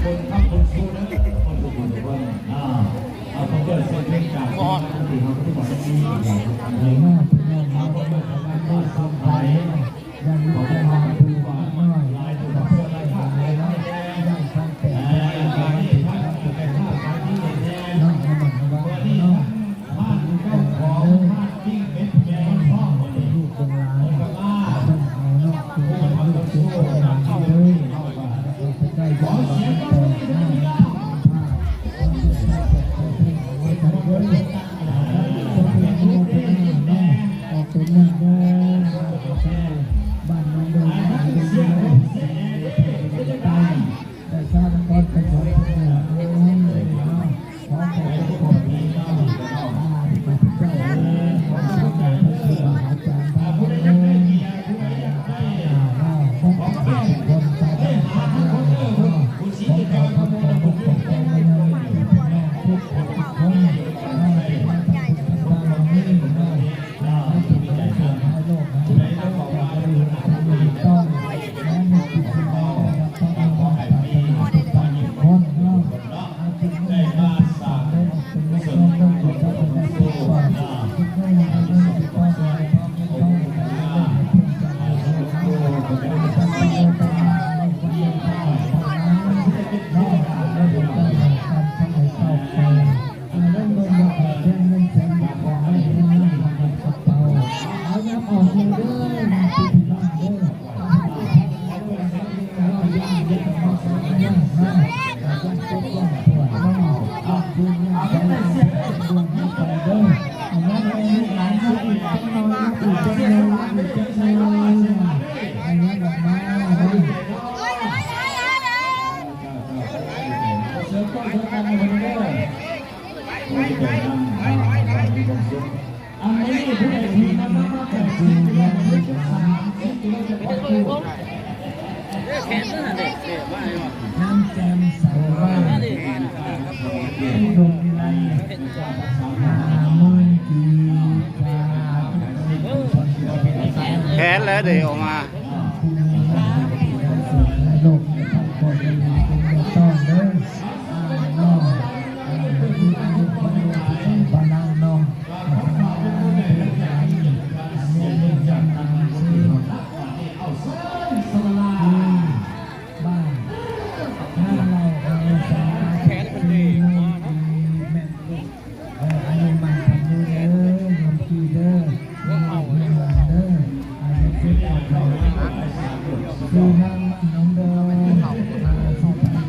ຄົນທຳບຸນສູ່ເດີ ຄົນບຸນເດີ ເອົາ ເອົາເປີດເສຍງເພງຈາກທີ່ເຮົາກໍບໍ່ໄດ້ມີອີກແລ້ວ ເອົາເປີດເພງມາສອງໄປ ຍັງມີແຕ່ວ່າຜູ້ວ່ານ້ອຍ ກໍເພິ່ນໄດ້ຫຼາຍເນາະ ຍັງທັງແປດເດືອນ ເນາະ ໃຫ້ມັນລະວັງເນາະ ບ້ານເຈົ້າຂອງ ເປັນລູກເປັນຫຼານ ເພິ່ນເອົາເນາະ ເປັນລູກເປັນຫຼານເດີ ເອົາໄປໃກ້ ເອົາໄປໃກ້ ເອົາໄປໃກ້ ເອົາໄປໃກ້ ອອກຕົນຍາດໂຍມ ບ້ານນາໂດນ ປະຊານະຄອນໄຊສົງ ຂອບໃຈຂອບໃຈເນາະ ອ່າ ພະເຈົ້າເອີຍ ຂອບໃຈ ອັນນີ້ຜູ້ໃດຖືນຳມາແປດສິບ ຫຼືວ່າສາມສິບກິໂລຈະໄດ້ຢູ່ ນ້ຳແຈ່ມໃສວ່າ ອຸດົມວິໄລ ຫ້າໝື່ນກີບ ແຂນແລ້ວເດອອກມາ.